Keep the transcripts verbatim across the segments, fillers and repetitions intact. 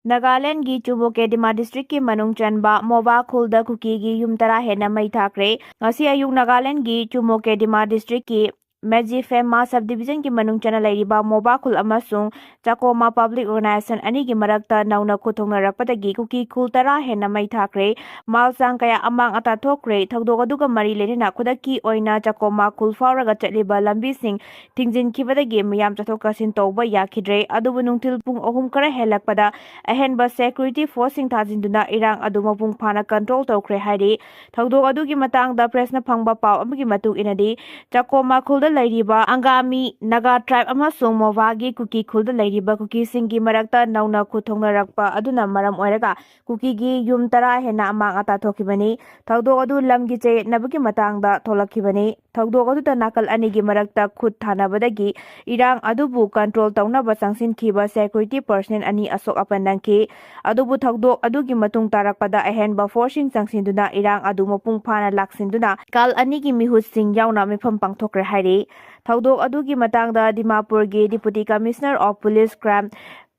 ꯅꯥꯒꯥꯂꯦꯟꯒꯤ ꯆꯨꯃꯣꯀꯦꯗꯤꯃꯥ ꯗꯤꯁꯇ꯭ꯔꯤꯛꯀꯤ ꯃꯅꯨꯡ ꯆꯟꯕ ꯃꯣꯕꯥ ꯈꯨꯜꯗ ꯀꯨꯀꯤꯒꯤ ꯌꯨꯝ ꯇꯔꯥ ꯍꯦꯟꯅ ꯃꯩ ꯊꯥꯈ꯭ꯔꯦ꯫ ꯉꯁꯤ ꯑꯌꯨꯛ ꯅꯥꯒꯥꯂꯦꯟꯒꯤ ꯆꯨꯃꯣꯀꯦꯗꯤꯃꯥ ꯗꯤꯁꯇ꯭ꯔꯤꯛꯀꯤ ꯃꯦꯖꯤꯐꯦꯃꯥ ꯁꯕ ꯗꯤꯕꯤꯖꯟꯒꯤ ꯃꯅꯨꯡ ꯆꯟꯅ ꯂꯩꯔꯤꯕ ꯃꯣꯕꯥ ꯈꯨꯜ ꯑꯃꯁꯨꯡ ꯆꯥꯀꯣꯃꯥ ꯄꯕ꯭ꯂꯤꯛ ꯑꯣꯔꯒꯅꯥꯏꯖꯦꯁꯟ ꯑꯅꯤꯒꯤ ꯃꯔꯛꯇ ꯅꯧꯅ ꯈꯨꯠ ꯊꯣꯛꯅꯔꯛꯄꯗꯒꯤ ꯀꯨꯀꯤ ꯈꯨꯜ ꯇꯔꯥ ꯍꯦꯟꯅ ꯃꯩ ꯊꯥꯈ꯭ꯔꯦ꯫ ꯃꯥꯜ ꯆꯥꯡ ꯀꯌꯥ ꯑꯃꯥꯡ ꯑꯇꯥ ꯊꯣꯛꯈ꯭ꯔꯦ꯫ ꯊꯧꯗꯣꯛ ꯑꯗꯨꯒ ꯃꯔꯤ ꯂꯩꯅꯅ ꯈꯨꯗꯛꯀꯤ ꯑꯣꯏꯅ ꯆꯥꯀꯣꯃꯥ ꯈꯨꯜ ꯐꯥꯎꯔꯒ ꯆꯠꯂꯤꯕ ꯂꯝꯕꯤꯁꯤꯡ ꯊꯤꯡꯖꯤꯟꯈꯤꯕꯗꯒꯤ ꯃꯤꯌꯥꯝ ꯆꯠꯊꯣꯛ ꯆꯠꯁꯤꯟ ꯇꯧꯕ ꯌꯥꯈꯤꯗ꯭ꯔꯦ꯫ ꯑꯗꯨꯕꯨ ꯅꯨꯡꯊꯤꯜ ꯄꯨꯡ ꯑꯍꯨꯝ ꯈꯔ ꯍꯦꯜꯂꯛꯄꯗ ꯑꯍꯦꯟꯕ ꯁꯦꯀ꯭ꯌꯨꯔꯤꯇꯤ ꯐꯣꯔꯁꯁꯤꯡ ꯊꯥꯖꯤꯟꯗꯨꯅ ꯏꯔꯥꯡ ꯑꯗꯨ ꯃꯄꯨꯡ ꯐꯥꯅ ꯀꯟꯇ꯭ꯔꯣꯜ ꯇꯧꯈ꯭ꯔꯦ ꯍꯥꯏꯔꯤ꯫ ꯊꯧꯗꯣꯛ ꯑꯗꯨꯒꯤ ꯃꯇꯥꯡꯗ ꯄ꯭ꯔꯦꯁꯅ ꯐꯪꯕ ꯄꯥꯎ ꯑꯃꯒꯤ ꯃꯇꯨꯡ ꯏꯟꯅꯗꯤ, ꯆꯥꯀꯣꯃꯥ ꯈꯨꯜꯗ ꯂꯩꯔꯤꯕ ꯑꯪꯒꯥꯃꯤ ꯅꯥꯒꯥ ꯇ꯭ꯔꯥꯏꯕ ꯑꯃꯁꯨꯡ ꯃꯣꯕꯥꯒꯤ ꯀꯨꯀꯤ ꯈꯨꯜꯗ ꯂꯩꯔꯤꯕ ꯀꯨꯀꯤꯁꯤꯡꯒꯤ ꯃꯔꯛꯇ ꯅꯧꯅ ꯈꯨꯠ ꯊꯣꯛꯅꯔꯛꯄ ꯑꯗꯨꯅ ꯃꯔꯝ ꯑꯣꯏꯔꯒ ꯀꯨꯀꯤꯒꯤ ꯌꯨꯝ ꯇꯔꯥ ꯍꯦꯟꯅ ꯑꯃꯥꯡ ꯑꯇꯥ ꯊꯣꯛꯈꯤꯕꯅꯤ꯫ ꯊꯧꯗꯣꯛ ꯑꯗꯨ ꯂꯝꯒꯤ ꯆꯌꯦꯠꯅꯕꯒꯤ ꯃꯇꯥꯡꯗ ꯊꯣꯛꯂꯛꯈꯤꯕꯅꯤ꯫ ꯊꯧꯗꯣꯛ ꯑꯗꯨꯗ ꯅꯥꯀꯜ ꯑꯅꯤꯒꯤ ꯃꯔꯛꯇ ꯈꯨꯠ ꯊꯥꯅꯕꯗꯒꯤ ꯏꯔꯥꯡ ꯑꯗꯨꯕꯨ ꯀꯟꯇ꯭ꯔꯣꯜ ꯇꯧꯅꯕ ꯆꯪꯁꯤꯟꯈꯤꯕ ꯁꯦꯀ꯭ꯌꯨꯔꯤꯇꯤ ꯄꯔꯁꯅꯦꯜ ꯑꯅꯤ ꯑꯁꯣꯛ ꯑꯄꯟ ꯅꯪꯈꯤ꯫ ꯑꯗꯨꯕꯨ ꯊꯧꯗꯣꯛ ꯑꯗꯨꯒꯤ ꯃꯇꯨꯡ ꯇꯥꯔꯛꯄꯗ ꯑꯍꯦꯟꯕ ꯐꯣꯔꯁꯁꯤꯡ ꯆꯪꯁꯤꯟꯗꯨꯅ ꯏꯔꯥꯡ ꯑꯗꯨ ꯃꯄꯨꯡ ꯐꯥꯅ ꯂꯥꯛꯁꯤꯟꯗꯨꯅ ꯅꯥꯀꯜ ꯑꯅꯤꯒꯤ ꯃꯤꯍꯨꯠꯁꯤꯡ ꯌꯥꯎꯅ ꯃꯤꯐꯝ ꯄꯥꯡꯊꯣꯛꯈ꯭ꯔꯦ ꯍꯥꯏꯔꯤ꯫ ꯊꯧꯗꯣꯛ ꯑꯗꯨꯒꯤ ꯃꯇꯥꯡꯗ ꯗꯤꯃꯥꯄꯨꯔꯒꯤ Deputy Commissioner of Police Crime,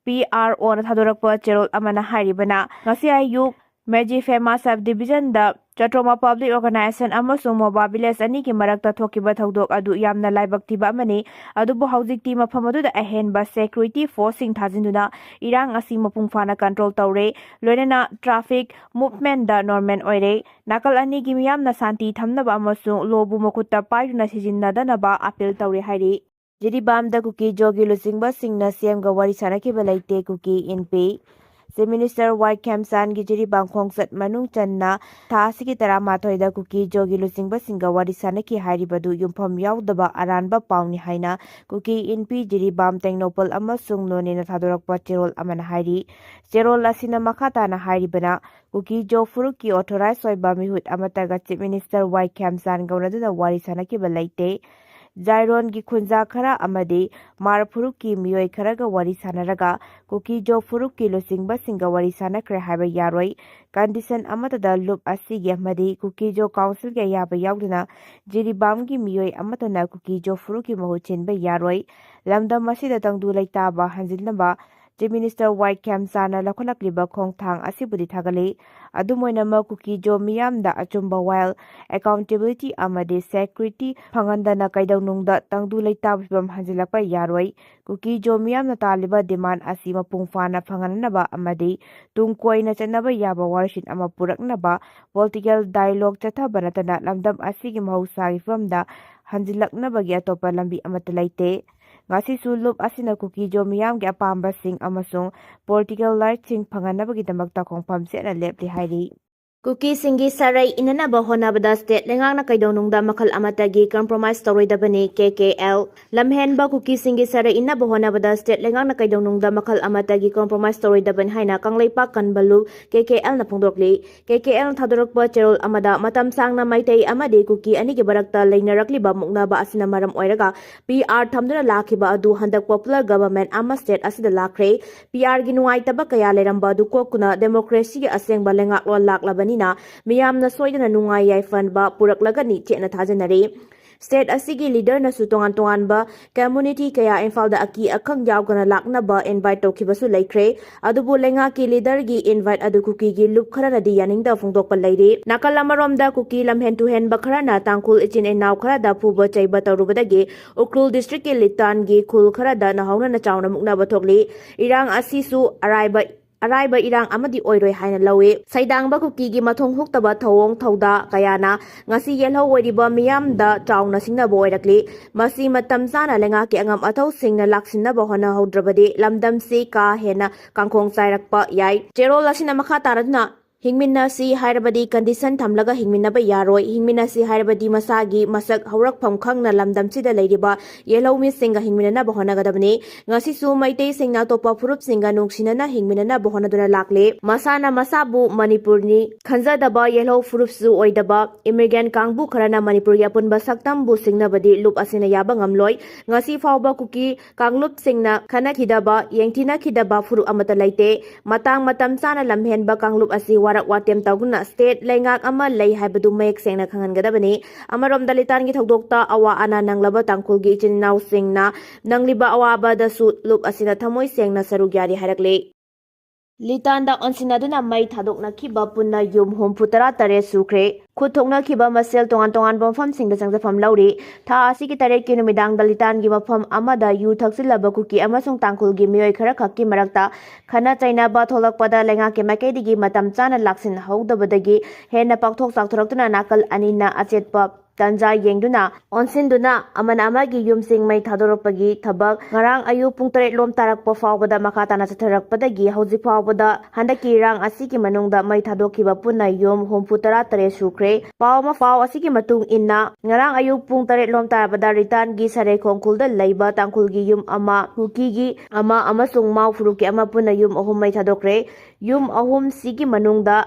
P R O ꯊꯥꯗꯣꯔꯛꯄ ꯆꯦꯔꯣꯜ ꯑꯃꯅ ꯍꯥꯏꯔꯤꯕꯅ, ꯉꯁꯤ ꯑꯌꯨꯛ ꯃꯦꯖꯤꯐꯦꯃꯥ ꯁꯕ ꯗꯤꯕꯤꯖꯟꯗ ꯆꯥꯇ꯭ꯔꯣꯃꯥ ꯄꯕ꯭ꯂꯤꯛ ꯑꯣꯔꯒꯅꯥꯏꯖꯦꯁꯟ ꯑꯃꯁꯨꯡ ꯃꯣꯕꯥ ꯚꯤꯂꯦꯖ ꯑꯅꯤꯒꯤ ꯃꯔꯛꯇ ꯊꯣꯛꯈꯤꯕ ꯊꯧꯗꯣꯛ ꯑꯗꯨ ꯌꯥꯝꯅ ꯂꯥꯏꯕꯛ ꯊꯤꯕ ꯑꯃꯅꯤ꯫ ꯑꯗꯨꯕꯨ ꯍꯧꯖꯤꯛꯇꯤ ꯃꯐꯝ ꯑꯗꯨꯗ ꯑꯍꯦꯟꯕ ꯁꯦꯀ꯭ꯌꯨꯔꯤꯇꯤ ꯐꯣꯔꯁꯁꯤꯡ ꯊꯥꯖꯤꯟꯗꯨꯅ ꯏꯔꯥꯡ ꯑꯁꯤ ꯃꯄꯨꯡ ꯐꯥꯅ ꯀꯟꯇ꯭ꯔꯣꯜ ꯇꯧꯔꯦ꯫ ꯂꯣꯏꯅꯅ ꯇ꯭ꯔꯥꯐꯤꯛ ꯃꯨꯚꯃꯦꯟꯗ ꯅꯣꯔꯃꯦꯜ ꯑꯣꯏꯔꯦ꯫ ꯅꯥꯀꯜ ꯑꯅꯤꯒꯤ ꯃꯤꯌꯥꯝꯅ ꯁꯥꯟꯇꯤ ꯊꯝꯅꯕ ꯑꯃꯁꯨꯡ ꯂꯣꯕꯨ ꯃꯈꯨꯠꯇ ꯄꯥꯏꯗꯨꯅ ꯁꯤꯖꯤꯟꯅꯗꯅꯕ ꯑꯄꯤꯜ ꯇꯧꯔꯦ ꯍꯥꯏꯔꯤ꯫ ꯖꯤꯔꯤꯕꯥꯝꯗ ꯀꯨꯀꯤ ꯖꯣꯒꯤ ꯂꯨꯆꯤꯡꯕꯁꯤꯡꯅ ꯁꯤ ꯑꯦꯝꯒ ꯋꯥꯔꯤ ꯁꯥꯅꯈꯤꯕ ꯂꯩꯇꯦ, ꯀꯨꯀꯤ ꯏꯟꯄꯤ꯫ ꯆꯤꯐ ꯃꯤꯅꯤꯁꯇꯔ ꯋꯥꯏ ꯈꯦꯝꯆꯥꯟꯒꯤ ꯖꯤꯔꯤꯕꯥꯝ ꯈꯣꯡꯆꯠ ꯃꯅꯨꯡ ꯆꯟꯅ ꯊꯥ ꯑꯁꯤꯒꯤ ꯇꯔꯥꯃꯥꯊꯣꯏꯗ ꯀꯨꯀꯤ ꯖꯣꯒꯤ ꯂꯨꯆꯤꯡꯕꯁꯤꯡꯒ ꯋꯥꯔꯤ ꯁꯥꯅꯈꯤ ꯍꯥꯏꯔꯤꯕꯗꯨ ꯌꯨꯝꯐꯝ ꯌꯥꯎꯗꯕ ꯑꯔꯥꯟꯕ ꯄꯥꯎꯅꯤ ꯍꯥꯏꯅ ꯀꯨꯀꯤ ꯏꯟꯄꯤ ꯖꯤꯔꯤꯕꯥꯝ ꯇꯦꯡꯅꯧꯄꯜ ꯑꯃꯁꯨꯡ ꯅꯣꯅꯦꯅ ꯊꯥꯗꯣꯔꯛꯄ ꯆꯦꯔꯣꯜ ꯑꯃꯅ ꯍꯥꯏꯔꯤ꯫ ꯆꯦꯔꯣꯜ ꯑꯁꯤꯅ ꯃꯈꯥ ꯇꯥꯅ ꯍꯥꯏꯔꯤꯕꯅ, ꯀꯨꯀꯤ ꯖꯣ ꯐꯨꯔꯨꯞꯀꯤ ꯑꯣꯊꯣꯔꯥꯏꯖ ꯑꯣꯏꯕ ꯃꯤꯍꯨꯠ ꯑꯃꯠꯇꯒ ꯆꯤꯐ ꯃꯤꯅꯤꯁꯇꯔ ꯋꯥꯏ ꯈꯦꯝꯆꯥꯟꯒ ꯎꯅꯗꯨꯅ ꯋꯥꯔꯤ ꯁꯥꯅꯈꯤꯕ ꯂꯩꯇꯦ꯫ ꯖꯥꯏꯔꯣꯟꯒꯤ ꯈꯨꯟꯖꯥ ꯈꯔ ꯑꯃꯗꯤ ꯃꯥꯔ ꯐꯨꯔꯨꯞꯀꯤ ꯃꯤꯑꯣꯏ ꯈꯔꯒ ꯋꯥꯔꯤ ꯁꯥꯅꯔꯒ ꯀꯨꯀꯤ ꯖꯣ ꯐꯨꯔꯨꯞꯀꯤ ꯂꯨꯆꯤꯡꯕꯁꯤꯡꯒ ꯋꯥꯔꯤ ꯁꯥꯅꯈ꯭ꯔꯦ ꯍꯥꯏꯕ ꯌꯥꯔꯣꯏ꯫ ꯀꯟꯗꯤꯁꯟ ꯑꯃꯠꯇꯗ ꯂꯨꯞ ꯑꯁꯤꯒꯤ ꯑꯃꯗꯤ ꯀꯨꯀꯤ ꯖꯣ ꯀꯥꯎꯟꯁꯤꯜꯒꯤ ꯑꯌꯥꯕ ꯌꯥꯎꯗꯅ ꯖꯤꯔꯤꯕꯥꯝꯒꯤ ꯃꯤꯑꯣꯏ ꯑꯃꯠꯇꯅ ꯀꯨꯀꯤ ꯖꯣ ꯐꯨꯔꯨꯞꯀꯤ ꯃꯍꯨꯠ ꯁꯤꯟꯕ ꯌꯥꯔꯣꯏ꯫ ꯂꯝꯗꯝ ꯑꯁꯤꯗ ꯇꯪꯗꯨ ꯂꯩꯇꯥꯕ ꯍꯟꯖꯤꯟꯅꯕ Chief Minister Y ꯈꯦꯝꯆꯥꯟꯅ ꯂꯧꯈꯠꯂꯛꯂꯤꯕ ꯈꯣꯡꯊꯥꯡ ꯑꯁꯤꯕꯨꯗꯤ ꯊꯥꯒꯠꯂꯤ꯫ ꯑꯗꯨꯝ ꯑꯣꯏꯅꯃꯛ, ꯀꯨꯀꯤ-ꯖꯣ ꯃꯤꯌꯥꯝꯗ ꯑꯆꯨꯝꯕ ꯋꯥꯌꯦꯜ, accountability ꯑꯃꯗꯤ security ꯐꯪꯍꯟꯗꯅ ꯀꯩꯗꯧꯅꯨꯡꯗ ꯇꯪꯗꯨ ꯂꯩꯇꯥꯕ ꯐꯤꯚꯝ ꯍꯟꯖꯤꯜꯂꯛꯄ ꯌꯥꯔꯣꯏ꯫ ꯀꯨꯀꯤ-ꯖꯣ ꯃꯤꯌꯥꯝꯅ ꯇꯥꯜꯂꯤꯕ demand ꯑꯁꯤ ꯃꯄꯨꯡ ꯐꯥꯅ ꯐꯪꯍꯟꯅꯕ ꯑꯃꯗꯤ ꯇꯨꯡ ꯀꯣꯏꯅ ꯆꯠꯅꯕ ꯌꯥꯕ ꯋꯥꯔꯣꯏꯁꯤꯟ ꯑꯃ ꯄꯨꯔꯛꯅꯕ political dialogue ꯆꯠꯊꯕ ꯅꯠꯇꯅ ꯂꯝꯗꯝ ꯑꯁꯤꯒꯤ ꯃꯍꯧꯁꯥꯒꯤ ꯐꯤꯚꯝꯗ ꯍꯟꯖꯤꯜꯂꯛꯅꯕꯒꯤ ꯑꯇꯣꯞꯄ ꯂꯝꯕꯤ ꯑꯃꯠꯇ ꯂꯩꯇꯦ꯫ ꯉꯁꯤꯁꯨ ꯂꯨꯞ ꯑꯁꯤꯅ ꯀꯨꯀꯤ-ꯖꯣ ꯃꯤꯌꯥꯝꯒꯤ ꯑꯄꯥꯝꯕꯁꯤꯡ ꯑꯃꯁꯨꯡ political rightꯁꯤꯡ ꯐꯪꯍꯟꯅꯕꯒꯤꯗꯃꯛꯇ ꯈꯣꯡꯐꯝ ꯆꯦꯠꯅ ꯂꯦꯞꯂꯤ ꯍꯥꯏꯔꯤ꯫ ꯀꯨꯀꯤꯁꯤꯡꯒꯤ ꯁꯔꯩ ꯏꯟꯅꯅꯕ ꯍꯣꯠꯅꯕꯗ state ꯂꯩꯉꯥꯛꯅ ꯀꯩꯗꯧꯅꯨꯡꯗ ꯃꯈꯜ ꯑꯃꯠꯇꯒꯤ compromise ꯇꯧꯔꯣꯏꯗꯕꯅꯤ, K K L꯫ ꯂꯝꯍꯦꯟꯕ ꯀꯨꯀꯤꯁꯤꯡꯒꯤ ꯁꯔꯩ ꯏꯟꯅꯕ ꯍꯣꯠꯅꯕꯗ state ꯂꯩꯉꯥꯛꯅ ꯀꯩꯗꯧꯅꯨꯡꯗ ꯃꯈꯜ ꯑꯃꯠꯇꯒꯤ compromise ꯇꯧꯔꯣꯏꯗꯕꯅꯤ ꯍꯥꯏꯅ ꯀꯪꯂꯩꯄꯥꯛ ꯀꯟꯕ ꯂꯨꯞ, K K Lꯅ ꯐꯣꯡꯗꯣꯛꯂꯤ꯫ K K Lꯅ ꯊꯥꯗꯣꯔꯛꯄ ꯆꯦꯔꯣꯜ ꯑꯃꯗ, ꯃꯇꯝ ꯁꯥꯡꯅ ꯃꯩꯇꯩ ꯑꯃꯗꯤ ꯀꯨꯀꯤ ꯑꯅꯤꯒꯤ ꯃꯔꯛꯇ ꯂꯩꯅꯔꯛꯂꯤꯕ ꯃꯨꯛꯅꯕ ꯑꯁꯤꯅ ꯃꯔꯝ ꯑꯣꯏꯔꯒ P R ꯊꯝꯗꯨꯅ ꯂꯥꯛꯈꯤꯕ ꯑꯗꯨ ꯍꯟꯗꯛ popular government ꯑꯃ state ꯑꯁꯤꯗ ꯂꯥꯛꯈ꯭ꯔꯦ꯫ P Rꯒꯤ ꯅꯨꯡꯉꯥꯏꯇꯕ ꯀꯌꯥ ꯂꯩꯔꯝꯕ ꯑꯗꯨ ꯀꯣꯛꯇꯨꯅ democracyꯒꯤ ꯑꯁꯦꯡꯕ ꯂꯩꯉꯥꯛꯂꯣꯟ ꯂꯥꯛꯂꯕꯅꯤꯅ ꯃꯤꯌꯥꯝꯅ ꯁꯣꯏꯗꯅ ꯅꯨꯡꯉꯥꯏ ꯌꯥꯏꯐꯅꯕ ꯄꯨꯔꯛꯂꯒꯅꯤ ꯆꯦꯠꯅ ꯊꯥꯖꯅꯔꯤ꯫ State ꯑꯁꯤꯒꯤ leaderꯅꯁꯨ ꯇꯣꯉꯥꯟ ꯇꯣꯉꯥꯟꯕ community ꯀꯌꯥ ꯏꯝꯐꯥꯜꯗ ꯑꯀꯤ ꯑꯈꯪ ꯌꯥꯎꯗꯅ ꯂꯥꯛꯅꯕ invite ꯇꯧꯈꯤꯕꯁꯨ ꯂꯩꯈ꯭ꯔꯦ꯫ ꯑꯗꯨꯕꯨ ꯂꯩꯉꯥꯛꯀꯤ leaderꯒꯤ invite ꯑꯗꯨ ꯀꯨꯀꯤꯒꯤ ꯂꯨꯞ ꯈꯔꯅꯗꯤ ꯌꯥꯅꯤꯡꯗꯕ ꯐꯣꯡꯗꯣꯛꯄ ꯂꯩꯔꯤ꯫ ꯅꯥꯀꯜ ꯑꯃꯔꯣꯝꯗ ꯀꯨꯀꯤ ꯂꯝꯍꯦꯟ ꯇꯨꯍꯦꯟꯕ ꯈꯔꯅ ꯇꯥꯡꯈꯨꯜ ꯏꯆꯤꯟ ꯏꯅꯥꯎ ꯈꯔꯗ ꯐꯨꯕ ꯆꯩꯕ ꯇꯧꯔꯨꯕꯗꯒꯤ ꯎꯈ꯭ꯔꯨꯜ districtꯀꯤ ꯂꯤꯇꯥꯟꯒꯤ ꯈꯨꯜ ꯈꯔꯗ ꯅꯧꯍꯧꯅꯅ ꯆꯥꯎꯅ ꯃꯨꯛꯅꯕ ꯊꯣꯛꯂꯤ꯫ ꯏꯔꯥꯡ ꯑꯁꯤꯁꯨ ꯑꯔꯥꯏꯕ ꯑꯔꯥꯏꯕ ꯏꯔꯥꯡ ꯑꯃꯗꯤ ꯑꯣꯏꯔꯣꯏ ꯍꯥꯏꯅ ꯂꯧꯏ꯫ ꯁꯩꯗꯥꯡꯕ ꯀꯨꯀꯤꯒꯤ ꯃꯊꯣꯡ ꯍꯨꯛꯇꯕ ꯊꯧꯑꯣꯡ ꯊꯧꯗꯥ ꯀꯌꯥꯅ ꯉꯁꯤ ꯌꯦꯜꯍꯧ ꯑꯣꯏꯔꯤꯕ ꯃꯤꯌꯥꯝꯗ ꯆꯥꯎꯅ ꯁꯤꯡꯅꯕ ꯑꯣꯏꯔꯛꯂꯤ꯫ ꯃꯁꯤ ꯃꯇꯝ ꯆꯥꯅ ꯂꯩꯉꯥꯛꯀꯤ ꯑꯉꯝ ꯑꯊꯧꯁꯤꯡꯅ ꯂꯥꯛꯁꯤꯟꯅꯕ ꯍꯣꯠꯅꯍꯧꯗ꯭ꯔꯕꯗꯤ ꯂꯝꯗꯝꯁꯤ ꯀꯥ ꯍꯦꯟꯅ ꯀꯥꯡꯈꯣꯡ ꯆꯥꯏꯔꯛꯄ ꯌꯥꯏ꯫ ꯆꯦꯔꯣꯜ ꯑꯁꯤꯅ ꯃꯈꯥ ꯇꯥꯔꯗꯨꯅ, ꯍꯤꯡꯃꯤꯟꯅꯁꯤ ꯍꯥꯏꯔꯕꯗꯤ condition ꯊꯝꯂꯒ ꯍꯤꯡꯃꯤꯟꯅꯕ ꯌꯥꯔꯣꯏ꯫ ꯍꯤꯡꯃꯤꯟꯅꯁꯤ ꯍꯥꯏꯔꯕꯗꯤ ꯃꯁꯥꯒꯤ ꯃꯁꯛ ꯍꯧꯔꯛꯐꯝ ꯈꯪꯅ ꯂꯝꯗꯝꯁꯤꯗ ꯂꯩꯔꯤꯕ ꯌꯦꯜꯍꯧ ꯃꯤꯁꯤꯡꯒ ꯍꯤꯡꯃꯤꯟꯅꯅꯕ ꯍꯣꯠꯅꯒꯗꯕꯅꯤ꯫ ꯉꯁꯤꯁꯨ ꯃꯩꯇꯩꯁꯤꯡꯅ ꯑꯇꯣꯞꯄ ꯐꯨꯔꯨꯞꯁꯤꯡꯒ ꯅꯨꯡꯁꯤꯅꯅ ꯍꯤꯡꯃꯤꯟꯅꯅꯕ ꯍꯣꯠꯅꯗꯨꯅ ꯂꯥꯛꯂꯦ꯫ ꯃꯁꯥꯅ ꯃꯁꯥꯕꯨ ꯃꯅꯤꯄꯨꯔꯅꯤ ꯈꯟꯖꯗꯕ ꯌꯦꯜꯍꯧ ꯐꯨꯔꯨꯞꯁꯨ ꯑꯣꯏꯗꯕ immigrant ꯀꯥꯡꯕꯨ ꯈꯔꯅ ꯃꯅꯤꯄꯨꯔꯒꯤ ꯑꯄꯨꯟꯕ ꯁꯛꯇꯝꯕꯨ ꯁꯤꯡꯅꯕꯗꯤ ꯂꯨꯞ ꯑꯁꯤꯅ ꯌꯥꯕ ꯉꯝꯂꯣꯏ꯫ ꯉꯁꯤ ꯐꯥꯎꯕ ꯀꯨꯀꯤ ꯀꯥꯡꯂꯨꯞꯁꯤꯡꯅ ꯈꯟꯅꯈꯤꯗꯕ, ꯌꯦꯡꯊꯤꯅꯈꯤꯗꯕ ꯐꯨꯔꯨꯞ ꯑꯃꯠꯇ ꯂꯩꯇꯦ꯫ ꯃꯇꯥꯡ ꯃꯇꯝ ꯆꯥꯅ ꯂꯝꯍꯦꯟꯕ ꯀꯥꯡꯂꯨꯞ ꯑꯁꯤ ꯋꯥꯔꯛ ꯋꯥꯇꯦꯝ ꯇꯧꯗꯨꯅ ꯁ꯭ꯇꯦꯠ ꯂꯩꯉꯥꯛ ꯑꯃ ꯂꯩ ꯍꯥꯏꯕꯗꯨ ꯃꯌꯦꯛ ꯁꯦꯡꯅ ꯈꯪꯍꯟꯒꯗꯕꯅꯤ꯫ ꯑꯃꯔꯣꯝꯗ ꯂꯤꯇꯥꯟꯒꯤ ꯊꯧꯗꯣꯛꯇ ꯑꯋꯥ ꯑꯅꯥ ꯅꯪꯂꯕ ꯇꯥꯡꯈꯨꯜꯒꯤ ꯏꯆꯤꯟ ꯏꯅꯥꯎꯁꯤꯡꯅ ꯅꯪꯂꯤꯕ ꯑꯋꯥꯕꯗꯁꯨ ꯂꯨꯞ ꯑꯁꯤꯅ ꯊꯃꯣꯏ ꯁꯦꯡꯅ ꯁꯔꯨꯛ ꯌꯥꯔꯤ ꯍꯥꯏꯔꯛꯂꯤ꯫ ꯂꯤꯇꯥꯟꯗ ꯑꯣꯟꯁꯤꯟꯅꯗꯨꯅ ꯃꯩ ꯊꯥꯗꯣꯛꯅꯈꯤꯕ ꯄꯨꯟꯅ ꯌꯨꯝ ꯍꯨꯝꯐꯨ ꯇꯔꯥ ꯇꯔꯦꯠ ꯁꯨꯈ꯭ꯔꯦ꯫ ꯈꯨꯠ ꯊꯣꯛꯅꯈꯤꯕ ꯃꯁꯦꯜ ꯇꯣꯉꯥꯟ ꯇꯣꯉꯥꯟꯕ ꯃꯐꯝꯁꯤꯡꯗ ꯆꯪꯖꯐꯝ ꯂꯧꯔꯤ꯫ ꯊꯥ ꯑꯁꯤꯒꯤ ꯇꯔꯦꯠꯀꯤ ꯅꯨꯃꯤꯗꯥꯡꯗ ꯂꯤꯇꯥꯟꯒꯤ ꯃꯐꯝ ꯑꯃꯗ ꯌꯨ ꯊꯛꯆꯤꯜꯂꯕ ꯀꯨꯀꯤ ꯑꯃꯁꯨꯡ ꯇꯥꯡꯈꯨꯜꯒꯤ ꯃꯤꯑꯣꯏ ꯈꯔ ꯈꯛꯀꯤ ꯃꯔꯛꯇ ꯈꯠꯅ ꯆꯩꯅꯕ ꯊꯣꯛꯂꯛꯄꯗ ꯂꯩꯉꯥꯛꯀꯤ ꯃꯥꯏꯀꯩꯗꯒꯤ ꯃꯇꯝ ꯆꯥꯅ ꯂꯥꯛꯁꯤꯟꯍꯧꯗꯕꯗꯒꯤ ꯍꯦꯟꯅ ꯄꯥꯛꯊꯣꯛ ꯆꯥꯎꯊꯣꯔꯛꯇꯨꯅ ꯅꯥꯀꯜ ꯑꯅꯤꯅ ꯑꯆꯦꯠꯄ ꯇꯟꯖꯥ ꯌꯦꯡꯗꯨꯅ ꯑꯣꯟꯁꯤꯟꯗꯨꯅ ꯑꯃꯅ ꯑꯃꯒꯤ ꯌꯨꯝꯁꯤꯡ ꯃꯩ ꯊꯥꯗꯣꯔꯛꯄꯒꯤ ꯊꯕꯛ ꯉꯔꯥꯡ ꯑꯌꯨꯛ ꯄꯨꯡ ꯇꯔꯦꯠ ꯂꯣꯝ ꯇꯥꯔꯛꯄ ꯐꯥꯎꯕꯗ ꯃꯈꯥ ꯇꯥꯅ ꯆꯠꯊꯔꯛꯄꯗꯒꯤ ꯍꯧꯖꯤꯛ ꯐꯥꯎꯕꯗ ꯍꯟꯗꯛꯀꯤ ꯏꯔꯥꯡ ꯑꯁꯤꯒꯤ ꯃꯅꯨꯡꯗ ꯃꯩ ꯊꯥꯗꯣꯛꯈꯤꯕ ꯄꯨꯟꯅ ꯌꯨꯝ ꯍꯨꯝꯐꯨ ꯇꯔꯥ ꯇꯔꯦꯠ ꯁꯨꯈ꯭ꯔꯦ꯫ ꯄꯥꯎ ꯑꯃ, ꯄꯥꯎ ꯑꯁꯤꯒꯤ ꯃꯇꯨꯡ ꯏꯟꯅ ꯉꯔꯥꯡ ꯑꯌꯨꯛ ꯄꯨꯡ ꯇꯔꯦꯠ ꯂꯣꯝ ꯇꯥꯔꯕꯗ ꯂꯤꯇꯥꯟꯒꯤ ꯁꯔꯩꯈꯣꯡ ꯈꯨꯜꯗ ꯂꯩꯕ ꯇꯥꯡꯈꯨꯜꯒꯤ ꯌꯨꯝ ꯑꯃ, ꯀꯨꯀꯤꯒꯤ ꯑꯃ ꯑꯃꯁꯨꯡ ꯃꯥꯎ ꯐꯨꯔꯨꯞꯀꯤ ꯑꯃ ꯄꯨꯟꯅ ꯌꯨꯝ ꯑꯍꯨꯝ ꯃꯩ ꯊꯥꯗꯣꯛꯈ꯭ꯔꯦ꯫ ꯌꯨꯝ ꯑꯍꯨꯝꯁꯤꯒꯤ ꯃꯅꯨꯡꯗ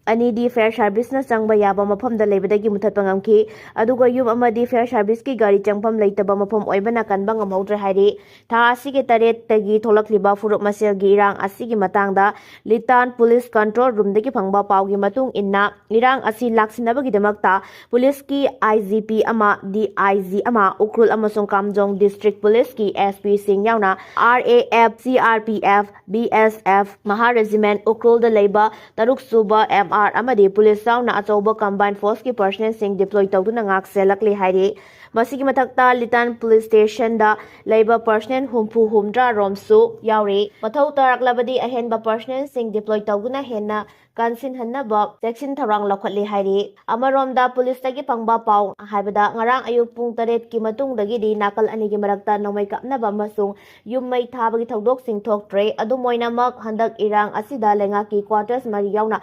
ꯑꯅꯤꯗꯤ ꯐꯥꯌꯔ ꯁꯥꯔꯚꯤꯁꯅ ꯆꯪꯕ ꯌꯥꯕ ꯃꯐꯝꯗ ꯂꯩꯕꯗꯒꯤ ꯃꯨꯊꯠꯄ ꯉꯝꯈꯤ, ꯑꯗꯨꯒ ꯌꯨꯝ ꯑꯃꯗꯤ ꯐꯥꯌꯔ ꯁꯥꯔꯚꯤꯁꯀꯤ ꯒꯥꯔꯤ ꯆꯪꯐꯝ ꯂꯩꯇꯕ ꯃꯐꯝ ꯑꯣꯏꯕꯅ ꯀꯟꯕ ꯉꯝꯍꯧꯗ꯭ꯔꯦ ꯍꯥꯏꯔꯤ꯫ ꯊꯥ ꯑꯁꯤꯒꯤ ꯇꯔꯦꯠꯇꯒꯤ ꯊꯣꯛꯂꯛꯂꯤꯕ ꯐꯨꯔꯨꯞ ꯃꯁꯦꯜꯒꯤ ꯏꯔꯥꯡ ꯑꯁꯤꯒꯤ ꯃꯇꯥꯡꯗ ꯂꯤꯇꯥꯟ ꯄꯨꯂꯤꯁ ꯀꯟꯇ꯭ꯔꯣꯜ ꯔꯨꯝꯗꯒꯤ ꯐꯪꯕ ꯄꯥꯎꯒꯤ ꯃꯇꯨꯡ ꯏꯟꯅ, ꯏꯔꯥꯡ ꯑꯁꯤ ꯂꯥꯛꯁꯤꯟꯅꯕꯒꯤꯗꯃꯛꯇ ꯄꯨꯂꯤꯁꯀꯤ ꯑꯥꯏ ꯖꯤ ꯄꯤ ꯑꯃ, ꯗꯤ ꯑꯥꯏ ꯖꯤ ꯑꯃ, ꯎꯈ꯭ꯔꯨꯜ ꯑꯃꯁꯨꯡ ꯀꯥꯝꯖꯣꯡ ꯗꯤꯁꯇ꯭ꯔꯤꯛ ꯄꯨꯂꯤꯁꯀꯤ ꯑꯦꯁ ꯄꯤꯁꯤꯡ ꯌꯥꯎꯅ R A F, C R P F, B S F, ꯃꯍꯥ ꯔꯦꯖꯤꯃꯦꯟ ꯎꯈ꯭ꯔꯨꯜꯗ ꯂꯩꯕ ꯇꯔꯨꯛ ꯁꯨꯕ ꯑꯦꯝ ꯑꯥꯔ ꯑꯃꯗꯤ ꯄꯨꯂꯤꯁ ꯌꯥꯎꯅ ꯑꯆꯧꯕ ꯀꯝꯕꯥꯏꯟ ꯐꯣꯔꯁꯀꯤ ꯄꯔꯁꯅꯦꯜꯁꯤꯡ ꯗꯤꯄ꯭ꯂꯣꯏ ꯇꯧꯗꯨꯅ ꯉꯥꯛ ꯁꯦꯜꯂꯛꯂꯤ ꯍꯥꯏꯔꯤ꯫ ꯃꯁꯤꯒꯤ ꯃꯊꯛꯇ ꯂꯤꯇꯥꯟ ꯄꯨꯂꯤꯁ ꯁ꯭ꯇꯦꯁꯟꯗ ꯂꯩꯕ ꯄꯔꯁꯅꯦꯜ ꯍꯨꯝꯐꯨ ꯍꯨꯝꯗ꯭ꯔꯥ ꯔꯣꯝꯁꯨ ꯌꯥꯎꯔꯤ꯫ ꯃꯊꯧ ꯇꯥꯔꯛꯂꯕꯗꯤ ꯑꯍꯦꯟꯕ ꯄꯔꯁꯅꯦꯜꯁꯤꯡ ꯗꯤꯄ꯭ꯂꯣꯏ ꯇꯧꯗꯨꯅ ꯍꯦꯟꯅ ꯀꯟꯁꯤꯟꯍꯟꯅꯕ ꯆꯦꯛꯁꯤꯟ ꯊꯧꯔꯥꯡ ꯂꯧꯈꯠꯂꯤ ꯍꯥꯏꯔꯤ꯫ ꯑꯃꯔꯣꯝꯗ ꯄꯨꯂꯤꯁꯇꯒꯤ ꯐꯪꯕ ꯄꯥꯎ ꯍꯥꯏꯕꯗ, ꯉꯔꯥꯡ ꯑꯌꯨꯛ ꯄꯨꯡ ꯇꯔꯦꯠꯀꯤ ꯃꯇꯨꯡꯗꯒꯤꯗꯤ ꯅꯥꯀꯜ ꯑꯅꯤꯒꯤ ꯃꯔꯛꯇ ꯅꯣꯡꯃꯩ ꯀꯥꯞꯅꯕ ꯑꯃꯁꯨꯡ ꯌꯨꯝ ꯃꯩ ꯊꯥꯕꯒꯤ ꯊꯧꯗꯣꯛꯁꯤꯡ ꯊꯣꯛꯇ꯭ꯔꯦ꯫ ꯑꯗꯨꯝ ꯑꯣꯏꯅꯃꯛ, ꯍꯟꯗꯛ ꯏꯔꯥꯡ ꯑꯁꯤꯗ ꯂꯩꯉꯥꯛꯀꯤ ꯀ꯭ꯋꯥꯔꯇꯔꯁ ꯃꯔꯤ ꯌꯥꯎꯅ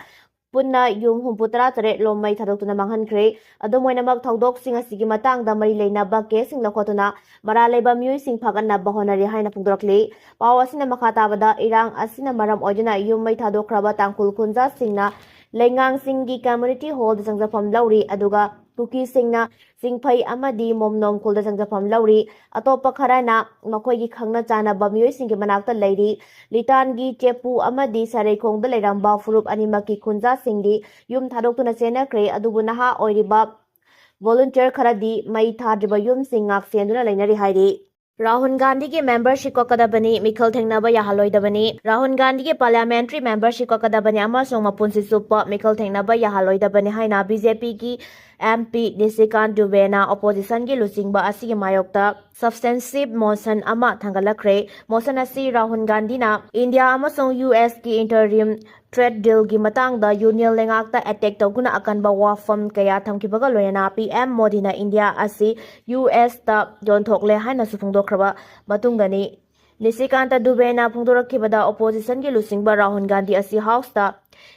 ꯄꯨꯟꯅ ꯌꯨꯝ ꯍꯨꯝꯐꯨ ꯇꯔꯥ ꯇꯔꯦꯠ ꯂꯣꯝ ꯃꯩ ꯊꯥꯗꯣꯛꯇꯨꯅ ꯃꯥꯡꯍꯟꯈ꯭ꯔꯦ꯫ ꯑꯗꯨꯝ ꯑꯣꯏꯅꯃꯛ, ꯊꯧꯗꯣꯛꯁꯤꯡ ꯑꯁꯤꯒꯤ ꯃꯇꯥꯡꯗ ꯃꯔꯤ ꯂꯩꯅꯕ ꯀꯦꯁꯁꯤꯡ ꯂꯧꯈꯠꯇꯨꯅ ꯃꯔꯥꯜ ꯂꯩꯕ ꯃꯤꯑꯣꯏꯁꯤꯡ ꯐꯥꯒꯠꯅꯕ ꯍꯣꯠꯅꯔꯤ ꯍꯥꯏꯅ ꯐꯣꯡꯗꯣꯔꯛꯂꯤ꯫ ꯄꯥꯎ ꯑꯁꯤꯅ ꯃꯈꯥ ꯇꯥꯕꯗ, ꯏꯔꯥꯡ ꯑꯁꯤꯅ ꯃꯔꯝ ꯑꯣꯏꯗꯨꯅ ꯌꯨꯝ ꯃꯩ ꯊꯥꯗꯣꯛꯈ꯭ꯔꯕ ꯇꯥꯡꯈꯨꯜ ꯈꯨꯟꯖꯥꯁꯤꯡꯅ ꯂꯩꯉꯥꯡꯁꯤꯡꯒꯤ ꯀꯝꯃ꯭ꯌꯨꯅꯤꯇꯤ ꯍꯣꯜꯗ ꯆꯪꯖꯐꯝ ꯂꯧꯔꯤ, ꯑꯗꯨꯒ ꯀꯨꯀꯤꯁꯤꯡꯅ ꯆꯤꯡꯐꯩ ꯑꯃꯗꯤ ꯃꯣꯝꯅꯣꯡ ꯈꯨꯜꯗ ꯆꯪꯖꯐꯝ ꯂꯧꯔꯤ꯫ ꯑꯇꯣꯞꯄ ꯈꯔꯅ ꯃꯈꯣꯏꯒꯤ ꯈꯪꯅ ꯆꯥꯟꯅꯕ ꯃꯤꯑꯣꯏꯁꯤꯡꯒꯤ ꯃꯅꯥꯛꯇ ꯂꯩꯔꯤ꯫ ꯂꯤꯇꯥꯟꯒꯤ ꯆꯦꯄꯨ ꯑꯃꯗꯤ ꯁꯔꯩꯈꯣꯡꯗ ꯂꯩꯔꯝꯕ ꯐꯨꯔꯨꯞ ꯑꯅꯤꯃꯛꯀꯤ ꯈꯨꯟꯖꯥꯁꯤꯡꯗꯤ ꯌꯨꯝ ꯊꯥꯗꯣꯛꯇꯨꯅ ꯆꯦꯟꯅꯈ꯭ꯔꯦ꯫ ꯑꯗꯨꯕꯨ ꯅꯍꯥ ꯑꯣꯏꯔꯤꯕ volunteer ꯈꯔꯗꯤ ꯃꯩ ꯊꯥꯗ꯭ꯔꯤꯕ ꯌꯨꯝꯁꯤꯡ ꯉꯥꯛ ꯁꯦꯟꯗꯨꯅ ꯂꯩꯅꯔꯤ ꯍꯥꯏꯔꯤ꯫ ꯔꯥꯍꯨꯜ ꯒꯥꯟꯙꯤꯒꯤ membership ꯀꯛꯀꯗꯕꯅꯤ, ꯃꯤꯈꯜ ꯊꯦꯡꯅꯕ ꯌꯥꯍꯜꯂꯣꯏꯗꯕꯅꯤ꯫ ꯔꯥꯍꯨꯜ ꯒꯥꯟꯙꯤꯒꯤ parliamentary membership ꯀꯛꯀꯗꯕꯅꯤ ꯑꯃꯁꯨꯡ ꯃꯄꯨꯟꯁꯤ ꯆꯨꯞꯄ ꯃꯤꯈꯜ ꯊꯦꯡꯅꯕ ꯌꯥꯍꯜꯂꯣꯏꯗꯕꯅꯤ ꯍꯥꯏꯅ BJPꯒꯤ MP ꯅꯤꯁꯤꯀꯥꯟ ꯗꯨꯕꯦꯅ oppositionꯒꯤ ꯂꯨꯆꯤꯡꯕ ꯑꯁꯤꯒꯤ ꯃꯥꯌꯣꯛꯇ substantive motion ꯑꯃ ꯊꯥꯡꯒꯠꯂꯛꯈ꯭ꯔꯦ꯫ Motion ꯑꯁꯤ ꯔꯥꯍꯨꯜ ꯒꯥꯟꯙꯤꯅ ꯏꯟꯗꯤꯌꯥ ꯑꯃꯁꯨꯡ USꯀꯤ interim trade dealꯒꯤ ꯃꯇꯥꯡꯗ union ꯂꯩꯉꯥꯛꯇ attack ꯇꯧꯗꯨꯅ ꯑꯀꯟꯕ ꯋꯥꯐꯝ ꯀꯌꯥ ꯊꯝꯈꯤꯕꯒ ꯂꯣꯏꯅꯅ PM ꯃꯣꯗꯤꯅ ꯏꯟꯗꯤꯌꯥ ꯑꯁꯤ USꯇ ꯌꯣꯟꯊꯣꯛꯂꯦ ꯍꯥꯏꯅꯁꯨ ꯐꯣꯡꯗꯣꯛꯈ꯭ꯔꯕ ꯃꯇꯨꯡꯗꯅꯤ꯫ ꯅꯤꯁꯤꯀꯥꯟꯇ ꯗꯨꯕꯦꯅ ꯐꯣꯡꯗꯣꯔꯛꯈꯤꯕꯗ oppositionꯒꯤ ꯂꯨꯆꯤꯡꯕ ꯔꯥꯍꯨꯜ ꯒꯥꯟꯙꯤ ꯑꯁꯤ Houseꯇ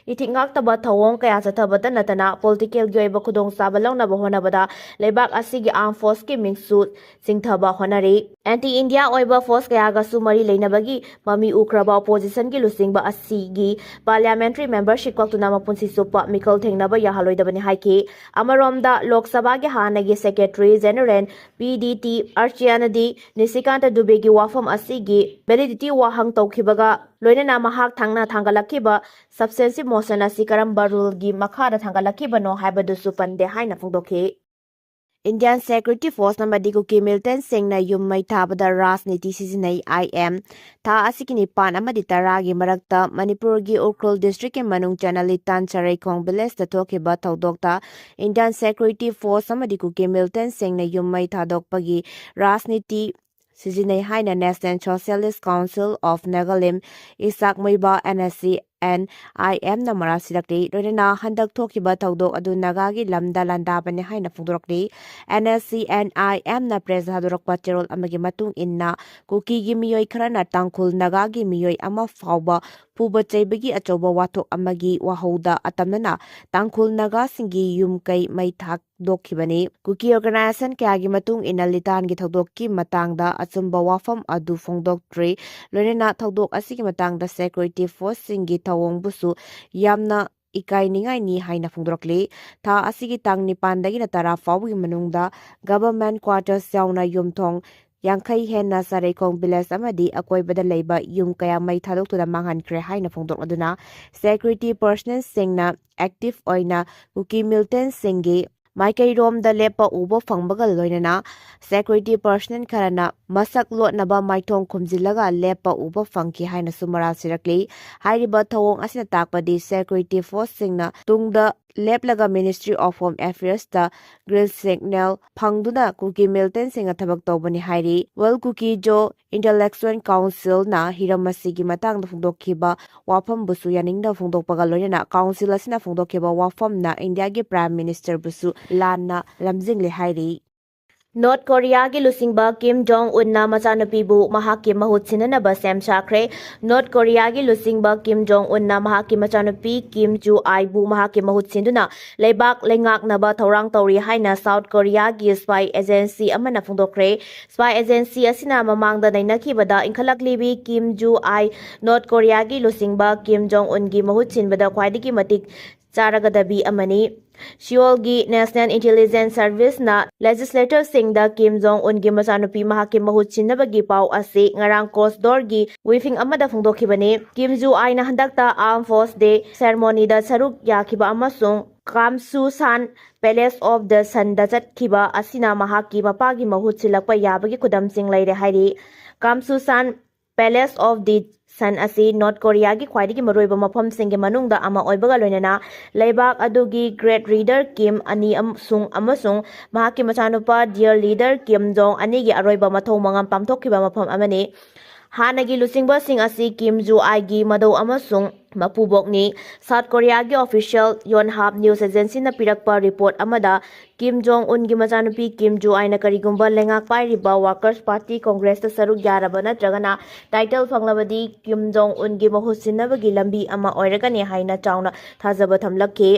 ꯏꯊꯤꯛ ꯉꯥꯛꯇꯕ ꯊꯧꯑꯣꯡ ꯀꯌꯥ ꯆꯠꯊꯕꯇ ꯅꯠꯇꯅ politicalꯒꯤ ꯑꯣꯏꯕ ꯈꯨꯗꯣꯡꯆꯥꯕ ꯂꯧꯅꯕ ꯍꯣꯠꯅꯕꯗ ꯂꯩꯕꯥꯛ ꯑꯁꯤꯒꯤ armed forceꯀꯤ ꯃꯤꯡꯁꯨ ꯆꯤꯡꯊꯕ ꯍꯣꯠꯅꯔꯤ꯫ Anti India ꯑꯣꯏꯕ force ꯀꯌꯥꯒꯁꯨ ꯃꯔꯤ ꯂꯩꯅꯕꯒꯤ ꯃꯃꯤ ꯎꯈ꯭ꯔꯕ oppositionꯒꯤ ꯂꯨꯆꯤꯡꯕ ꯑꯁꯤꯒꯤ parliamentary membership ꯀꯛꯇꯨꯅ ꯃꯄꯨꯟꯁꯤ ꯆꯨꯞꯄ ꯃꯤꯈꯜ ꯊꯦꯡꯅꯕ ꯌꯥꯍꯜꯂꯣꯏꯗꯕꯅꯤ ꯍꯥꯏꯈꯤ꯫ ꯑꯃꯔꯣꯝꯗ, ꯂꯣꯛ ꯁꯚꯥꯒꯤ ꯍꯥꯟꯅꯒꯤ secretary general PDT ꯑꯔꯆꯤꯌꯥꯅꯗꯤ ꯅꯤꯁꯤꯀꯥꯟꯇ ꯗꯨꯕꯦꯒꯤ ꯋꯥꯐꯝ ꯑꯁꯤꯒꯤ validity ꯋꯥꯍꯪ ꯇꯧꯈꯤꯕꯒ ꯂꯣꯏꯅꯅ ꯃꯍꯥꯛ ꯊꯥꯡꯅ ꯊꯥꯡꯒꯠꯂꯛꯈꯤꯕ substantive motion ꯑꯁꯤ ꯀꯔꯝꯕ ruleꯒꯤ ꯃꯈꯥꯗ ꯊꯥꯡꯒꯠꯂꯛꯈꯤꯕꯅꯣ ꯍꯥꯏꯕꯗꯨꯁꯨ ꯄꯟꯗꯦ ꯍꯥꯏꯅ ꯐꯣꯡꯗꯣꯛꯈꯤ꯫ Indian security force ꯑꯃꯗꯤ ꯀꯨꯀꯤ militantꯁꯤꯡꯅ ꯌꯨꯝ ꯃꯩ ꯊꯥꯕꯗ ꯔꯥꯖꯅꯤꯇꯤ ꯁꯤꯖꯤꯟꯅꯩ, IM꯫ ꯊꯥ ꯑꯁꯤꯒꯤ ꯅꯤꯄꯥꯟ ꯑꯃꯗꯤ ꯇꯔꯥꯒꯤ ꯃꯔꯛꯇ ꯃꯅꯤꯄꯨꯔꯒꯤ ꯎꯈ꯭ꯔꯨꯜ districtꯀꯤ ꯃꯅꯨꯡ ꯆꯟꯅ ꯂꯤꯇꯥꯟ ꯆꯔꯩꯈꯣꯡ villageꯇ ꯊꯣꯛꯈꯤꯕ ꯊꯧꯗꯣꯛꯇ Indian security force ꯑꯃꯗꯤ ꯀꯨꯀꯤ militantꯁꯤꯡꯅ ꯌꯨꯝ ꯃꯩ ꯊꯥꯗꯣꯛꯄꯒꯤ ꯔꯥꯖꯅꯤꯇꯤ ꯁꯤꯖꯤꯟꯅꯩ ꯍꯥꯏꯅ National Socialist Council of Nagalim, Isaac ꯃꯩꯕꯥ, NSCN-IMꯅ ꯃꯔꯥꯜ ꯁꯤꯔꯛꯂꯤ꯫ ꯂꯣꯏꯅꯅ ꯍꯟꯗꯛ ꯊꯣꯛꯈꯤꯕ ꯊꯧꯗꯣꯛ ꯑꯗꯨ ꯅꯥꯒꯥꯒꯤ ꯂꯝꯗ ꯂꯥꯟꯗꯥꯕꯅꯤ ꯍꯥꯏꯅ ꯐꯣꯡꯗꯣꯔꯛꯂꯤ꯫ NSCN-IMꯅ press ꯊꯥꯗꯣꯔꯛꯄ ꯆꯦꯔꯣꯜ ꯑꯃꯒꯤ ꯃꯇꯨꯡ ꯏꯟꯅ, ꯀꯨꯀꯤꯒꯤ ꯃꯤꯑꯣꯏ ꯈꯔꯅ ꯇꯥꯡꯈꯨꯜ ꯅꯥꯒꯥꯒꯤ ꯃꯤꯑꯣꯏ ꯑꯃ ꯐꯥꯎꯕ ꯐꯨꯕ ꯆꯩꯕꯒꯤ ꯑꯆꯧꯕ ꯋꯥꯊꯣꯛ ꯑꯃꯒꯤ ꯋꯥꯍꯧꯗ ꯑꯇꯝꯅꯅ ꯇꯥꯡꯈꯨꯜ ꯅꯥꯒꯥꯁꯤꯡꯒꯤ ꯌꯨꯝ ꯀꯩ ꯃꯩ ꯊꯥꯗꯣꯛꯈꯤꯕꯅꯤ꯫ ꯀꯨꯀꯤ organization ꯀꯌꯥꯒꯤ ꯃꯇꯨꯡ ꯏꯟꯅ ꯂꯤꯇꯥꯟꯒꯤ ꯊꯧꯗꯣꯛꯀꯤ ꯃꯇꯥꯡꯗ ꯑꯆꯨꯝꯕ ꯋꯥꯐꯝ ꯑꯗꯨ ꯐꯣꯡꯗꯣꯛꯇ꯭ꯔꯤ꯫ ꯂꯣꯏꯅꯅ ꯊꯧꯗꯣꯛ ꯑꯁꯤꯒꯤ ꯃꯇꯥꯡꯗ security forceꯁꯤꯡꯒꯤ ꯊꯧꯑꯣꯡꯕꯨꯁꯨ ꯌꯥꯝꯅ ꯏꯀꯥꯏꯅꯤꯡꯉꯥꯏꯅꯤ ꯍꯥꯏꯅ ꯐꯣꯡꯗꯣꯔꯛꯂꯤ꯫ ꯊꯥ ꯑꯁꯤꯒꯤ ꯇꯥꯡ ꯅꯤꯄꯥꯟꯗꯒꯤꯅ ꯇꯔꯥ ꯐꯥꯎꯕꯒꯤ ꯃꯅꯨꯡꯗ government quarters ꯌꯥꯎꯅ ꯌꯨꯝꯊꯣꯡ ꯌꯥꯡꯈꯩ ꯍꯦꯟꯅ ꯆꯔꯩꯈꯣꯡ village ꯑꯃꯗꯤ ꯑꯀꯣꯏꯕꯗ ꯂꯩꯕ ꯌꯨꯝ ꯀꯌꯥ ꯃꯩ ꯊꯥꯗꯣꯛꯇꯨꯅ ꯃꯥꯡꯍꯟꯈ꯭ꯔꯦ ꯍꯥꯏꯅ ꯐꯣꯡꯗꯣꯛꯂꯗꯨꯅ, security personnelꯁꯤꯡꯅ active ꯑꯣꯏꯅ ꯀꯨꯀꯤ militantꯁꯤꯡꯒꯤ ꯃꯥꯏꯀꯩꯔꯣꯝꯗ ꯂꯦꯞꯄ ꯎꯕ ꯐꯪꯕꯒ ꯂꯣꯏꯅꯅ security personnel ꯈꯔꯅ ꯃꯁꯛ ꯂꯣꯠꯅꯕ ꯃꯥꯏꯊꯣꯡ ꯈꯨꯝꯖꯤꯜꯂꯒ ꯂꯦꯞꯄ ꯎꯕ ꯐꯪꯈꯤ ꯍꯥꯏꯅꯁꯨ ꯃꯔꯥꯜ ꯁꯤꯔꯛꯂꯤ꯫ ꯍꯥꯏꯔꯤꯕ ꯊꯧꯑꯣꯡ ꯑꯁꯤꯅ ꯇꯥꯛꯄꯗꯤ security forceꯁꯤꯡꯅ ꯇꯨꯡꯗ ꯂꯦꯞꯂꯒ Ministry of Home Affairsꯇ green signal ꯐꯪꯗꯨꯅ ꯀꯨꯀꯤ militantꯁꯤꯡꯅ ꯊꯕꯛ ꯇꯧꯕꯅꯤ ꯍꯥꯏꯔꯤ꯫ World Kuki-Zo Intellectual Councilꯅ ꯍꯤꯔꯝ ꯑꯁꯤꯒꯤ ꯃꯇꯥꯡꯗ ꯐꯣꯡꯗꯣꯛꯈꯤꯕ ꯋꯥꯐꯝꯕꯨꯁꯨ ꯌꯥꯅꯤꯡꯗꯕ ꯐꯣꯡꯗꯣꯛꯄꯒ ꯂꯣꯏꯅꯅ council ꯑꯁꯤꯅ ꯐꯣꯡꯗꯣꯛꯈꯤꯕ ꯋꯥꯐꯝꯅ Indiaꯒꯤ Prime Ministerꯕꯨꯁꯨ ꯂꯥꯟꯅ ꯂꯝꯖꯤꯡꯂꯦ ꯍꯥꯏꯔꯤ꯫ ꯅꯣꯔꯠ ꯀꯣꯔꯤꯌꯥꯒꯤ ꯂꯨꯆꯤꯡꯕ ꯀꯤꯝ ꯖꯣꯡ ꯎꯟꯅ ꯃꯆꯥꯅꯨꯄꯤꯕꯨ ꯃꯍꯥꯛꯀꯤ ꯃꯍꯨꯠ ꯁꯤꯟꯅꯅꯕ ꯁꯦꯝ ꯁꯥꯈ꯭ꯔꯦ꯫ ꯅꯣꯔꯠ ꯀꯣꯔꯤꯌꯥꯒꯤ ꯂꯨꯆꯤꯡꯕ ꯀꯤꯝ ꯖꯣꯡ ꯎꯟꯅ ꯃꯍꯥꯛꯀꯤ ꯃꯆꯥꯅꯨꯄꯤ ꯀꯤꯝ ꯖꯨ ꯑꯥꯏꯕꯨ ꯃꯍꯥꯛꯀꯤ ꯃꯍꯨꯠ ꯁꯤꯟꯗꯨꯅ ꯂꯩꯕꯥꯛ ꯂꯩꯉꯥꯛꯅꯕ ꯊꯧꯔꯥꯡ ꯇꯧꯔꯤ ꯍꯥꯏꯅ South Koreaꯒꯤ spy agency ꯑꯃꯅ ꯐꯣꯡꯗꯣꯛꯈ꯭ꯔꯦ꯫ Spy agency ꯑꯁꯤꯅ ꯃꯃꯥꯡꯗ ꯅꯩꯅꯈꯤꯕꯗ ꯏꯟꯈꯠꯂꯛꯂꯤꯕꯤ ꯀꯤꯝ ꯖꯨ ꯑꯥꯏ ꯅꯣꯔꯠ ꯀꯣꯔꯤꯌꯥꯒꯤ ꯂꯨꯆꯤꯡꯕ ꯀꯤꯝ ꯖꯣꯡ ꯎꯟꯒꯤ ꯃꯍꯨꯠ ꯁꯤꯟꯕꯗ ꯈ꯭ꯋꯥꯏꯗꯒꯤ ꯃꯇꯤꯛ ꯆꯥꯔꯒꯗꯕꯤ ꯑꯃꯅꯤ꯫ ꯁꯤꯑꯣꯜꯒꯤ National Intelligence Serviceꯅ legislatorꯁꯤꯡꯗ ꯀꯤꯝ ꯖꯣꯡ ꯎꯟꯒꯤ ꯃꯆꯥꯅꯨꯄꯤ ꯃꯍꯥꯛꯀꯤ ꯃꯍꯨꯠ ꯁꯤꯟꯅꯕꯒꯤ ꯄꯥꯎ ꯑꯁꯤ ꯉꯔꯥꯡ ꯀꯣꯁꯗꯣꯔꯒꯤ briefing ꯑꯃꯗ ꯐꯣꯡꯗꯣꯛꯈꯤꯕꯅꯤ꯫ ꯀꯤꯝ ꯖꯨ ꯑꯥꯏꯅ ꯍꯟꯗꯛꯇ Armed Force Day ceremonyꯗ ꯁꯔꯨꯛ ꯌꯥꯈꯤꯕ ꯑꯃꯁꯨꯡ ꯀꯥꯝꯁꯨꯁꯥꯟ Palace of the Sunꯗ ꯆꯠꯈꯤꯕ ꯑꯁꯤꯅ ꯃꯍꯥꯛꯀꯤ ꯃꯄꯥꯒꯤ ꯃꯍꯨꯠ ꯁꯤꯜꯂꯛꯄ ꯌꯥꯕꯒꯤ ꯈꯨꯗꯝꯁꯤꯡ ꯂꯩꯔꯦ ꯍꯥꯏꯔꯤ꯫ ꯀꯥꯝꯁꯨꯁꯥꯟ Palace of the Sun ꯑꯁꯤ ꯅꯣꯔꯠ ꯀꯣꯔꯤꯌꯥꯒꯤ ꯈ꯭ꯋꯥꯏꯗꯒꯤ ꯃꯔꯨꯑꯣꯏꯕ ꯃꯐꯝꯁꯤꯡꯒꯤ ꯃꯅꯨꯡꯗ ꯑꯃ ꯑꯣꯏꯕꯒ ꯂꯣꯏꯅꯅ ꯂꯩꯕꯥꯛ ꯑꯗꯨꯒꯤ great leader ꯀꯤꯝ ꯑꯅꯤ ꯑꯃꯁꯨꯡ, ꯑꯃꯁꯨꯡ ꯃꯍꯥꯛꯀꯤ ꯃꯆꯥꯅꯨꯄꯥ dear leader ꯀꯤꯝ ꯖꯣꯡ ꯑꯅꯤꯒꯤ ꯑꯔꯣꯏꯕ ꯃꯊꯧ ꯃꯉꯝ ꯄꯥꯡꯊꯣꯛꯈꯤꯕ ꯃꯐꯝ ꯑꯃꯅꯤ꯫ ꯍꯥꯟꯅꯒꯤ ꯂꯨꯆꯤꯡꯕꯁꯤꯡ ꯑꯁꯤ ꯀꯤꯝ ꯖꯨ ꯑꯥꯏꯒꯤ ꯃꯙꯧ ꯑꯃꯁꯨꯡ ꯃꯄꯨꯕꯣꯛꯅꯤ꯫ South Koreaꯒꯤ official Yonhap News Agencyꯅ ꯄꯤꯔꯛꯄ report ꯑꯃꯗ ꯀꯤꯝ ꯖꯣꯡ ꯎꯟꯒꯤ ꯃꯆꯥꯅꯨꯄꯤ ꯀꯤꯝ ꯖꯨ ꯑꯥꯏꯅ ꯀꯔꯤꯒꯨꯝꯕ ꯂꯩꯉꯥꯛ ꯄꯥꯏꯔꯤꯕ Workers' Party Congressꯇ ꯁꯔꯨꯛ ꯌꯥꯔꯕ ꯅꯠꯇ꯭ꯔꯒꯅ title ꯐꯪꯂꯕꯗꯤ ꯀꯤꯝ ꯖꯣꯡ ꯎꯟꯒꯤ ꯃꯍꯨꯠ ꯁꯤꯟꯅꯕꯒꯤ ꯂꯝꯕꯤ ꯑꯃ ꯑꯣꯏꯔꯒꯅꯤ ꯍꯥꯏꯅ ꯆꯥꯎꯅ ꯊꯥꯖꯕ ꯊꯝꯂꯛꯈꯤ꯫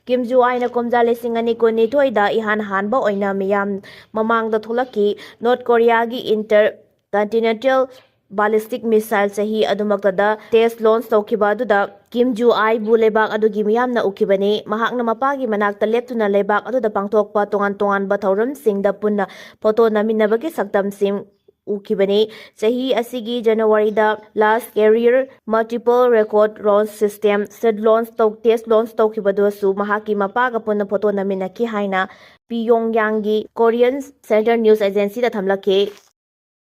ꯀꯤꯝ ꯖꯨ ꯑꯥꯏꯅ ꯀꯨꯝꯖꯥ ꯂꯤꯁꯤꯡ ꯑꯅꯤ ꯀꯨꯟꯅꯤꯊꯣꯏꯗ ꯏꯍꯥꯟ ꯍꯥꯟꯕ ꯑꯣꯏꯅ ꯃꯤꯌꯥꯝ ꯃꯃꯥꯡꯗ ꯊꯣꯛꯂꯛꯈꯤ꯫ ꯅꯣꯔꯠ ꯀꯣꯔꯤꯌꯥꯒꯤ Intercontinental ballistic missile ꯆꯍꯤ ꯑꯗꯨꯃꯛꯇꯗ test launch ꯇꯧꯈꯤꯕ ꯑꯗꯨꯗ ꯀꯤꯝ ꯖꯨ ꯑꯥꯏꯕꯨ ꯂꯩꯕꯥꯛ ꯑꯗꯨꯒꯤ ꯃꯤꯌꯥꯝꯅ ꯎꯈꯤꯕꯅꯤ꯫ ꯃꯍꯥꯛꯅ ꯃꯄꯥꯒꯤ ꯃꯅꯥꯛꯇ ꯂꯦꯞꯇꯨꯅ ꯂꯩꯕꯥꯛ ꯑꯗꯨꯗ ꯄꯥꯡꯊꯣꯛꯄ ꯇꯣꯉꯥꯟ ꯇꯣꯉꯥꯟꯕ ꯊꯧꯔꯝꯁꯤꯡꯗ ꯄꯨꯟꯅ ꯐꯣꯇꯣ ꯅꯝꯃꯤꯟꯅꯕꯒꯤ ꯁꯛꯇꯝꯁꯤꯡ ꯎꯈꯤꯕꯅꯤ꯫ ꯆꯍꯤ ꯑꯁꯤꯒꯤ ꯖꯅꯋꯥꯔꯤꯗ last carrier multiple rocket launch system launch ꯇꯧ test launch ꯇꯧꯈꯤꯕꯗꯨꯁꯨ ꯃꯍꯥꯛꯀꯤ ꯃꯄꯥꯒ ꯄꯨꯟꯅ ꯐꯣꯇꯣ ꯅꯝꯃꯤꯟꯅꯈꯤ ꯍꯥꯏꯅ ꯄꯤꯌꯣꯡꯌꯥꯡꯒꯤ Korean Central News Agencyꯗ ꯊꯝꯂꯛꯈꯤ꯫